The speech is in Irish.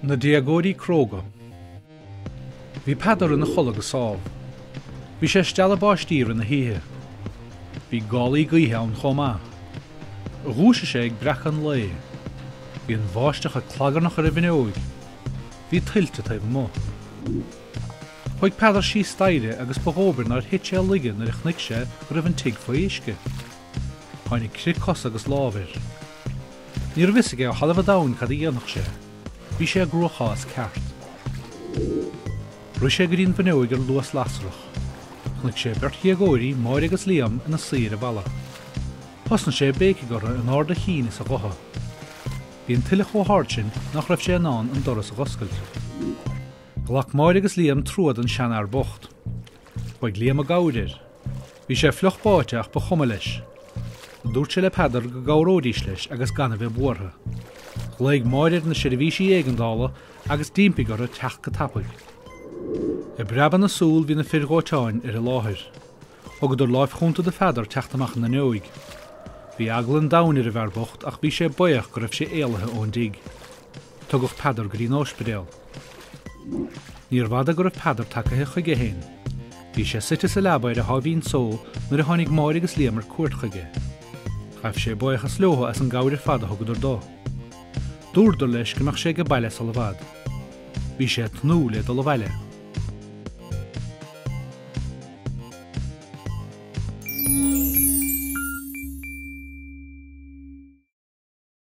Na Déagóirí Cróga. Bhí Peadar ina chodladh go sámh. Bhí sé ag stealladh báistí i rith na hoíche. Bhí gálaí gaoithe ann chomh maith. Dhúisigh sé ag breacadh an lae. Bhí an bháisteach ag clagarnach ar an bhfuinneoig. Bhí tuilte taobh amuigh. Chuaigh Peadar síos staighre agus ba dhóbair nár thit sé i laige nuair a chonaic sé go raibh an tigh faoi uisce. Tháinig crith cos agus lámh air. Ní raibh fhios aige ó thalamh an domhain cad a dhéanfadh sé. Bhí sé i gcruachás ceart. Rith sé go dtí an bhfuinneoig ar luas lasrach. Chonaic sé beirt dhéagóirí, Máire agus Liam, ina suí ar an bhalla. Thosnaigh sé ag béicigh orthu in ard a chinn is a ghutha. Bhí an tuile chomh hard sin nach raibh sé in ann an doras a dh'oscailt. Ghlac Máire agus Liam trua don seanfhear bocht. Chuaigh Liam i gcabhair air. Bhí sé fliuch báite ach ba chuma leis. Dúirt sé le Peadar go gcabhróidís leis agus gan a bheith buartha. Ghlaoigh Máire ar na seirbhísí éigeandála agus d'impigh orthu teacht go tapaidh. I bpreabadh na súl bhí na fir dhóiteáin ar an láthair. Thugadar láimh chúnta do Pheadar teacht amach an fhuinneoig. Bhí eagla an domhain ar an bhfear bocht ach bhí sé buíoch go raibh sé éalaithe ón dtigh. Tugadh Peadar go dtí an óispidéal. Níorbh fhada go raibh Peadar tagaithe chuige féin. Bhí sé suite sa leaba ar a sháimhín só nuair a tháinig Máire agus Liam ar cuairt chuige. Ghabh sé buíochas leothu as an gcabhair ar fad a thugadar dó. Dúradar leis go mbeadh sé age baile sula bhfad. Bhí sé ag tnúth le dul abhaile.